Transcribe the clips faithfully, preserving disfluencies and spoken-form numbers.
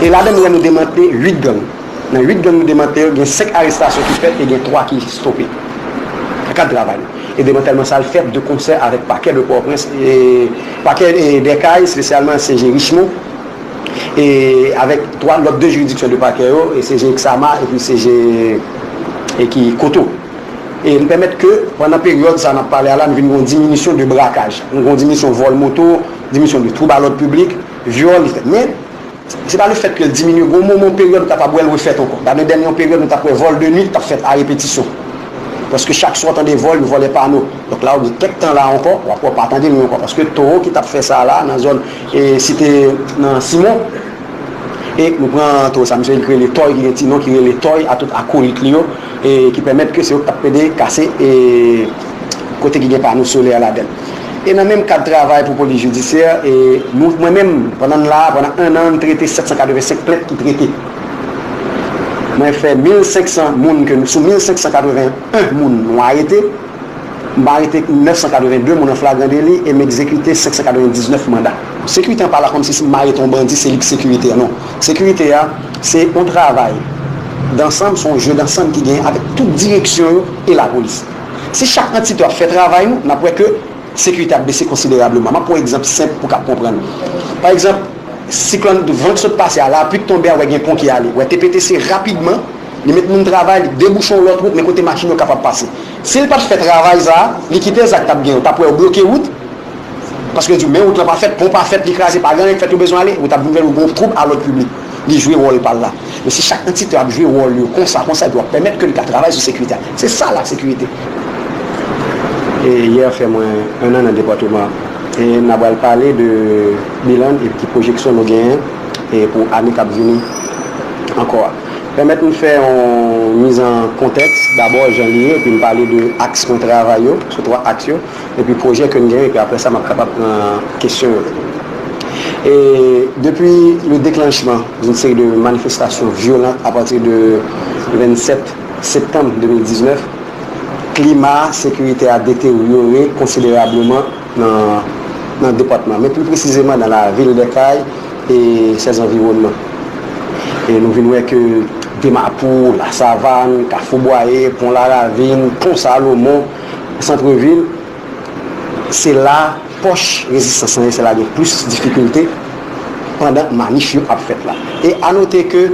E ladan nou wè nou demantle uit gang. Nan uit gang nou demantle yo, gen senk arestasyon ki fèt e gen twa ki stope. Nan kad travay nou. E demantèlman sa a fèt de konsè avèk pakè de Pòtoprens, e pakè e Dèkay, espesyalman C G Richemond, e avèk twa lòt de jiridiksyon de pakè yo, e C G Exama epi C G e ki Koto. E li pèmèt ke pandan peryòd sa n ap pale a la, nou vin gen yon diminisyon de brakaj. Nou gen yon diminisyon vòl moto, diminisyon de twoub a lòd piblik, vyòl, li fèt. Men, se pa lefètke l diminye, gen yon moman, yon peryòd, ou kapab wè l refèt ankò. Gade dènye yon peryòd, nou t ap wè vòl de nuit k ap fèt a repetisyon. Paske chak swa w tande vòl, yo vòlè pano. Donk la, ou gen kèk tan la ankò, w ap wè w pa tande l ankò. Paske towo ki t ap fè sa la, nan zòn, e, site, nan Simon, e nou pran towo sa, misye li rele Tòy, ki gen ti non, ki rele Tòy, a tout akolit li yo, e ki pèmèt ke se yo k t ap plede kase, e, kote ki gen pano solè ladan l. E nan menm kad travay pou polis jidisyè, e nou, mwen menm, pandan n la a, pandan en an, n trete sèt san katrevensenk plent ki trete. Mwen fè mil senk san moun ke nou, sou mil senk san katreven en moun nou arete, m arete nèf san katreven de moun an flagran deli e m egzekite senk san katreven diznèf manda. Sekirite an pa la kòmsi si m arete yon bandi, se li ki sekirite an, non. Sekirite a, se yon travay dansanm, se yon je dansanm ki genyen avèk tout direksyon yo e lapolis. Si chak antite yo ap fè travay nou, n ap wè ke sekirite ap bese konsiderableman. M ap pran yon egzanp senp pou w kab konprann. Pa egzanp, siklòn van k sot pase a, lapli k tonbe a, w wè gen pon ki ale. W wè T P T C rapidman, li met moun travay, li debouche yon lòt wout, men kote machin yo kapab pase. Si l pa t fè travay sa a, li kite sa k t ap gen, ou t ap wè yo bloke wout, paske yo di w, men wout lan pa fèt, pon pa fèt, li kraze, pa gen anyen k fèt, yo bezwen ale, ou t ap vin wè l, ou gen yon twoub a lòd piblik. Li jwe wòl pa l la. Men si chak antite ap jwe wòl yo konsa, konsa, epi w ap pèmèt ke li ka travay sou sekirite a. Se sa la sekirite. E yè fè mwen en an nan depatman. E n a pral pale de bilan epi ki pwojeksyon nou genyen e pou ane k ap vini ankò a. Pèmèt m fè yon miz an kontèks, dabò jan li ye, epi m pale de aks mwen travay yo, sou twa aks yo, epi pwojè ke n genyen, epi apre sa, m ap kapab pran kesyon yo. E depi le déclenchement d'une série de manifestations violentes à partir de vingt-sept septembre deux mille dix-neuf, klima sekirite a deteryore konsiderableman nan, nan depatman, men pli presizeman nan lavil Dèkay e ses anviwònman. E nou vin wè ke Demapou, Lasavàn, Kafou Bwaye, Pon Laravin, Pon Salomon, Santrevil, se la pòch rezistans lan ye, se la gen plis difikilte pandan manif yo ap fèt la. E a note ke,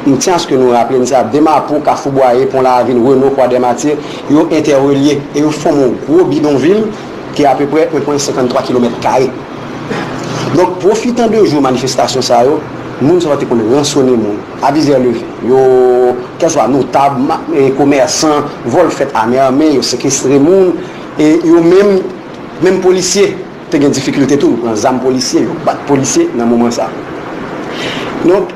m tyen aske nou raple n sa, Demapou, Kafou Bwaye, Pon Laravin, Reno, Kwadèmatir, yo entèrelye e yo fòme yon gwo bidonvil ki apeprè en pwen senkanntwa kilomèt kare. Donk, pwofitan de jou manifestasyon sa yo, moun sa yo te konn ransone moun, a vizè leve. Yo, kèlswa notab, ma-, e, komèsan, vòl fèt a men ame, yo sekestre moun, e yo menm, menm polisye te gen difikilte tou, yo pran zam polisye, yo bat polisye nan moman sa. Donk,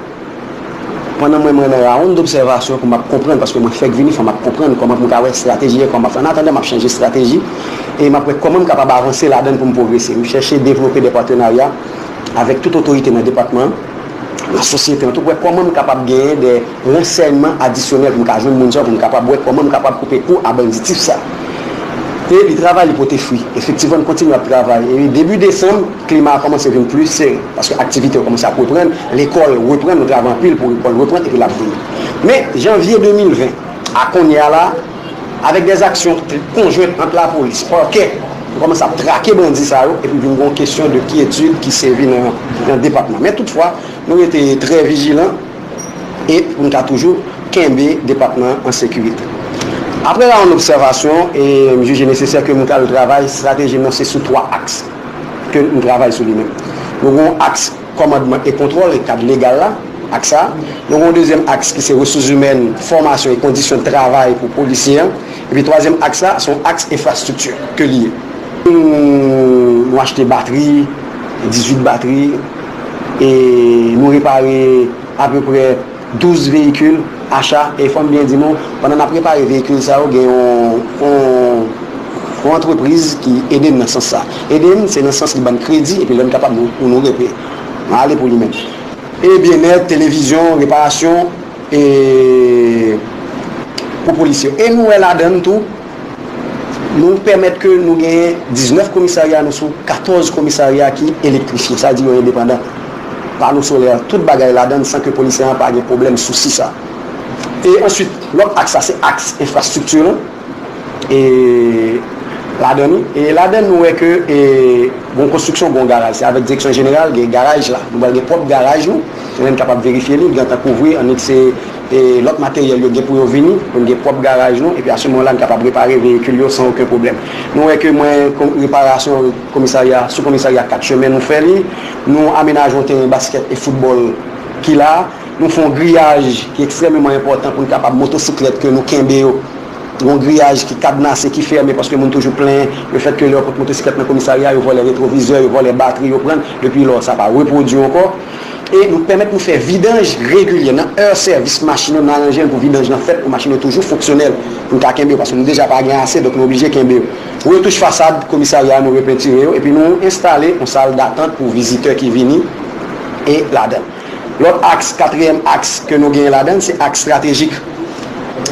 pandan mwen, mwen nan rawonn dobsèvasyon pou m ap konprann, paske mwen fèk vini, fò m ap konprann kòman pou m ka wè estrateji, kòman m ap fè. An atandan, m ap chanje estrateji, e m ap wè kòman m kapab avanse ladan l pou m pwogrese. M chèche devlope de patenarya avèk tout otorite nan depatman an, nan sosyete an tou, pou wè kòman m kapab genyen de ransèyman adisyonèl pou m ka jwenn moun sa yo, pou m kapab wè kòman m kapab koupe kou a banditis sa. E epi travay li pote fwi. Efektivman, n kontinye ap travay. E debi desanm, klima a kòmanse vin pli sere, paske aktivite yo kòmanse ap reprann, lekòl reprann, nou travay anpil pou lekòl reprann, epi l ap vini. Men, janvye de mil ven a kounye a la, avèk de aksyon konjwent ant lapolis, pakè, nou kòmanse ap trake bandi sa yo, epi vin gen yon kesyon de kyetid ki sèvi nan, nan depatman. Men toutfwa, nou rete trè vijilan e pou n ka toujou kenbe depatman an an sekirite. Apre rawonn obsèvasyon, e m jije nesesè ke m t al travay estrateji m nan se sou twa aks ke m travay sou li menm. Nou gen yon aks kòmandman e kontwòl e kad legal la, aks sa. Nou gen yon dezyèm aks ki se resous imèn, fòmasyon e kondisyon travay pou polisye an. Epi twazyèm aks la, se yon aks enfrastrikti ke li ye. Nou, nou achte batri, dizuit batri, e nou repare apeprè douz veyikil, acha, e fò m byen di nou, pandan n ap repare veyikil sa yo, gen yon, yon, yon antrepriz ki ede n nan sans sa. Ede n, se nan sans li ban n kredi, epi lè n kapab, nou, pou nou repeye. N ale pou li menm. E byennèt, televizyon, reparasyon, e pou polisye. E nou wè ladan l tou, nou pèmèt ke nou genyen diznèf komisarya, nou sou katòz komisarya ki elektrifye, sa di yo endepandan. pano solè, tout bagay ladan l san ke polisye a pa gen pwoblèm sousi sa. E answit, lòt aks la, se aks enfrastrikti lan. E ladan li, e ladan nou wè ke e, gon konstriksyon, gon garaj. Se avèk direksyon jeneral, gen garaj la. Nou pral gen pwòp garaj nou. Lè n kapab verifye li, li gentan kouvri, annik se e, lòt materyèl yo gen pou yo vini, pou n gen pwòp garaj nou, epi a se moman la n kapab repare veyikil yo san okenn pwoblèm. Nou wè ke mwen, reparasyon komisarya, sou komisarya kat chemen nou fè li, nou amenaje yon teren baskèt e foutbòl ki la, nou fè yon griyaj ki ekstrèmeman enpòtan pou n kapab motosiklèt ke nou kenbe yo, yon griyaj ki kadnase, ki fèmen, paske moun toujou plenyen lefètke lè yo pot motosiklèt nan komisarya, yo vòlè retwovizè, yo vòlè batri, yo pran, depi lò sa pa repwodui ankò. E nou pèmèt nou fè vidanj regilye. Nan è sèvis machin yo, nou aranje l pou vidanj lan fèt, pou machin yo toujou fonksyonèl, pou n ka kenbe yo, paske nou deja pa gen ase, donk nou oblije kenbe yo. Retouch fasad komisarya a, nou repentire yo, epi nou enstale yon sal datant pou vizitè ki vini e ladan l. Lòt aks, katriyèm aks ke nou genyen ladan l, se aks estratejik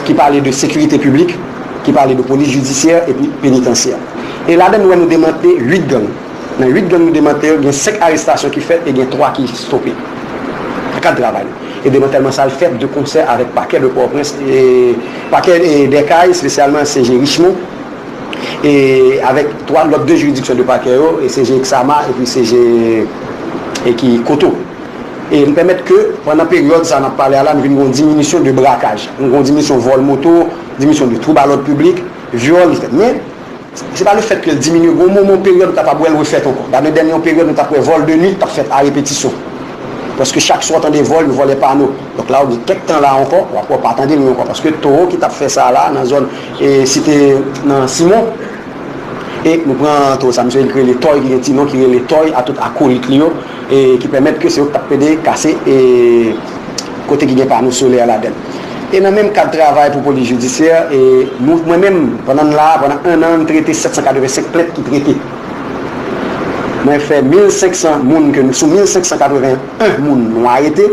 ki pale de sekirite piblik, ki pale de polis jidisyè epi penitansyè. E ladan l, nou wè nou demantle uit gang. Nan uit gang nou demantle yo, gen senk arestasyon ki fèt e gen twa ki stope nan kad travay nou. E demantèlman sa a fèt de konsè avèk pakè de Pòtoprens, e pakè e Dèkay, espesyalman C G Richmond, e avèk twa lòt de jiridiksyon de pakè yo, e C G Exama epi C G e ki Koto. E nou pèmèt ke pandan peryòd sa n ap pale a la, nou vin gen yon diminisyon de brakaj. Nou gen yon diminisyon vòl moto, diminisyon de twoub a lòd piblik, vyòl, li fèt. Men, se pa lefètke l diminye, gen yon moman, yon peryòd, ou kapab wè l refèt ankò. Gade dènye yon peryòd, nou t ap wè vòl de nuit t ap fèt a repetisyon. Paske chak swa w tande vòl, yo vòlè pano. Donk la, ou gen kèk tan la ankò, w ap wè w pa tande l ankò. Paske towo ki t ap fè sa la, nan zòn, e, site nan Simon, e nou pran towo sa, misye rele Tòy, ki gen ti non, ki rele Tòy, a tout akolit li yo, e ki pèmèt ke se yo k t ap pede kase, e, kote ki gen pano solè ladan l. E nan menm kad travay pou polis jidisyè, e nou, mwen menm, pandan n la, pandan en an, n trete sèt san katreven senk plent ki trete. Mwen fè mil senk san moun ke nou, sou mil senk san katreven en moun nou arete,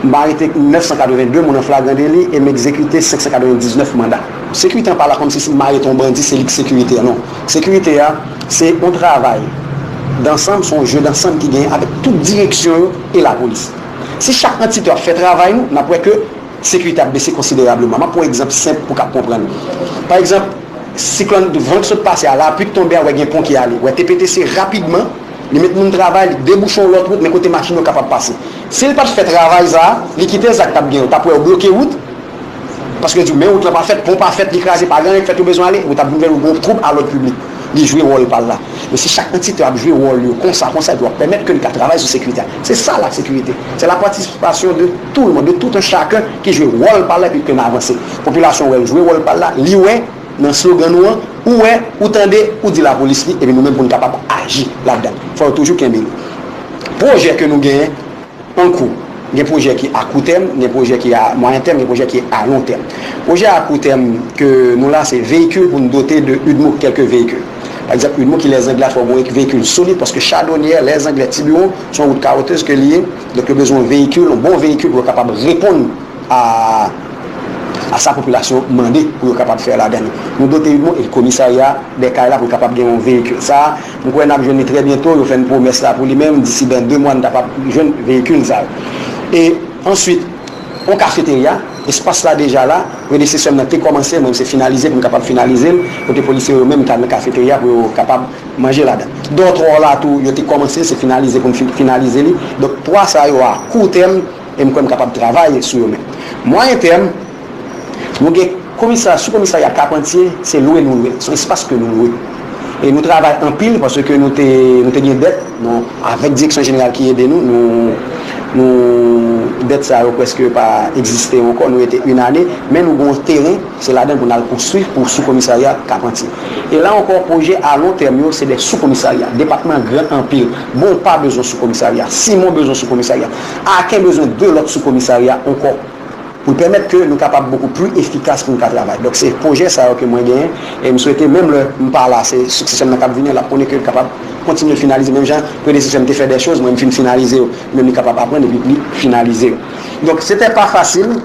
m arete nèf san katreven de moun an flagran deli e m egzekite senk san katreven diznèf manda. Sekirite an pa la kòmsi si m arete yon bandi, se li ki sekirite an, non. Sekirite a, se yon travay dansanm, se yon je dansanm ki genyen avèk tout direksyon yo e lapolis. Si chak antite ap fè travay nou, n ap wè ke sekirite ap bese konsiderableman. M ap pran yon egzanp senp pou w kab konprann. Pa egzanp, siklòn van k sot pase a, lapli k tonbe a, w wè gen pon ki ale. W wè T P T C rapidman, li met moun travay, li debouche yon lòt wout, men kote machin yo kapab pase. Si l pa t fè travay sa a, li kite l, sa k t ap gen, w t ap wè yo bloke wout, paske yo di w, men wout lan pa fèt, pon pa fèt, li kraze, pa gen anyen k fèt, yo bezwen ale, ou t ap vin wè yon gwo twoub a lòd piblik. Li jwe wòl pa l la. Men si chak antite ap jwe wòl yo konsa, konsa, epi w ap pèmèt ke n ka travay sou sekirite a. Se sa la sekirite. Se la patisipasyon de tout le monde, de tout un chacun ki jwe wòl pa l la epi ke n avanse. Popilasyon wè l jwe wòl pa l la, li wè nan slogan nou an, ou wè, ou tande, ou di lapolis li, epi nou menm pou n kapab aji ladan l. Fò yo toujou kenbe nou. Pwojè ke nou genyen, an kou. Gen pwojè ki a kou tèm, gen pwojè ki a mwayen tèm, gen pwojè ki a lon tèm. Pwojè a kou tèm ke nou la, se veyikil pou n dote de UDMO kèlke veyikil. Pa egzanp, UDMO ki Lèzanglè a fò gen yon veyikil solid, paske Chadonyè, Lèzanglè, Tibiwon, se yon wout kawotèz ke li ye. Donk, yo bezwen yon veyikil, yon bon veyikil pou yo kapab reponn a, a sa popilasyon mande pou yo kapab fè ladan li. Nou dote UDMO e komisarya Dèkay la pou l kapab gen yon veyikil. Sa a, m kwè n ap jwenn li trè byento, yo fè n pwomès la pou li menm, disi dan de mwa, n kapab jwenn veyikil sa yo. E answit, yon kafeterya, espas la deja la, predesesè m nan te kòmanse, mwen se finalize pou m kapab finalize l, kote polisye yo menm ka nan kafeterya pou yo kapab manje ladan. Dòtwa la tou, yo te kòmanse, se finalize pou n fin-, finalize li. Donk, twa sa yo a kou tèm, e m kwè m kapab travay sou yo menm. Mwayen tèm, nou gen komisarya, sou komisarya Kapantye, se lwe nou lwe l. Se yon espas ke nou lwe. E nou travay anpil paske nou te, nou te gen dèt, nou, avèk direksyon jeneral ki ede nou, nou, nou, dèt sa yo prèske pa egziste ankò, nou rete yon ane, men nou gen yon teren, se ladan pou n al konstwi pou sou komisarya Kapantye. E la ankò, pwojè a lon tèm yo, se de sou komisarya. Depatman an gran anpil. Bonpa bezwen sou komisarya. Simon bezwen sou komisarya. Aken bezwen de lòt sou komisarya ankò. Pou pèmèt ke nou kapab bokou pli efikas pou n ka travay. Donk, se pwojè sa yo ke mwen genyen. E m swete, menm lè m pa la, se siksesè m nan k ap vini, l ap konnen ke l kapab kontinye finalize. Menm jan predesesè m te fè de choz, mwen m fin finalize yo. Menm li kapab aprann epi li finalize yo. Donk, se te pa fasil.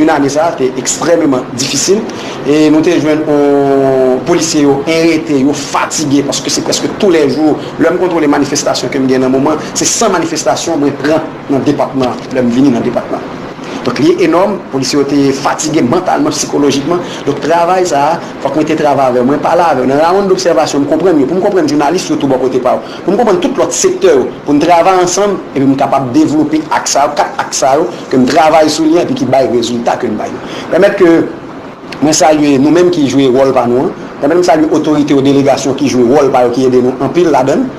Yon ane sa a te ekstrèmeman difisil. E nou te jwenn yon polisye yo arete, yo fatige, paske se prèske toulèjou, lè m kontwole manifestasyon ke m gen nan moman, se san manifestasyon mwen pran nan depatman, lè m vini nan depatman. Donk, li enòm, polisye yo te fatige mantalman, sikolojikman. Donk, travay sa a, fòk mwen te travay avè yo, mwen pale avè yo. Nan rawonn dobsèvasyon, m konprann yo. Pou m konprann jounalis yo tou bò kote pa yo. Pou m konprann tout lòt sektè yo. Pou n travay ansanm, epi m kapab devlope aks sa yo, kat aks sa yo, ke m travay sou li an, epi ki bay rezilta ke n bay yo. Pèmèt ke mwen salye nou menm ki jwe wòl pa nou an. Pèmèt m salye otorite yo, delegasyon ki jwe wòl pa yo, ki ede nou anpil ladan l.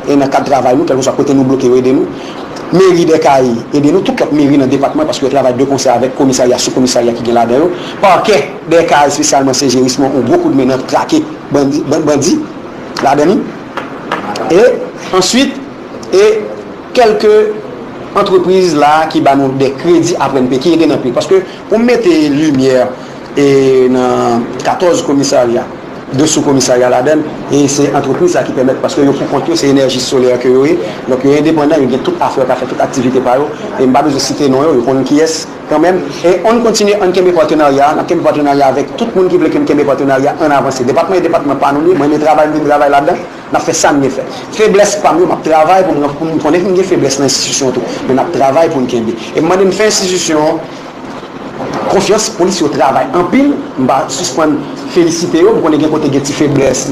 E nan kad travay nou, kèlkeswa kote nou bloke, yo ede nou. Meri Dèkay ede nou, tout lòt meri nan depatman, paske yo travay de konsè avèk komisarya, sou komisarya ki gen ladan yo. Pakè Dèkay, espesyalman Sejerismon, yon gwo koudmen nan trake bandi, ban- bandi ladan li. E answit, e kèlke antrepriz la ki ba nou de kredi aprann pe, ki ede n anpil. Paske pou m mete limyè e nan katòz komisarya, de sou komisarya ladan l, e se antrepriz sa ki pèmèt, paske yo pou kont yo, se enèji solè ke yo ye, donk yo endepandan, yo gen tout afè yo ka fè, tout aktivite pa yo, e m pa bezwen site non yo, yo konn kiyès kanmenm. E ann kontinye, ann kenbe patenarya a, n ap kenbe patenarya avèk tout moun ki vle ke n kenbe patenarya, ann avanse. Depatman e depatman pa nou li, mwen renmen travay, m vin travay ladan, n ap fè sa n gen fè. Feblès pa m yo, m ap travay pou m, pou m konnen ke m gen feblès nan enstitisyon an tou, men n ap travay pou n kenbe. E m mande n fè enstitisyon an konfyans, polis yo travay anpil, m pa sispann felisite yo, m konnen gen kote gen ti feblès.